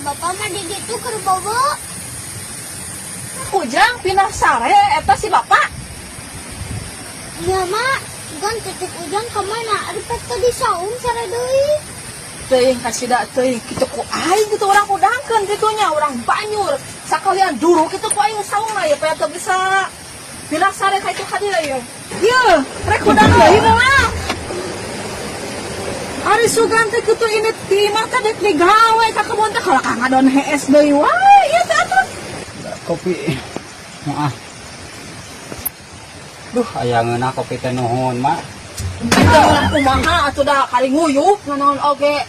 Bapak mah di ditu keur bobo. Ujang pindah sare eta si bapak. Iya, Mak, gan cecek Ujang kemana? Ari pek tadi saung sare deui. Teuing kasida teuing kitu ku aing gitu urang hudangkeun kitu nya, urang banyur. Sakalian duru kitu ku aing saungna ya, paya teu bisa pindah sare ka itu ka dieu ye. Ieu, rek hudang deui moal. Ari sugan teh kitu ini ti imah teh dek digawe ka kebon teh kalau ka ngadon hees deui wae ieu teh atuh. Kopi. Maaf. Duh, aya ngeunah kopi teh, nuhun, Mak. Itu kumaha atuh, da kali nguyup nanaon oge.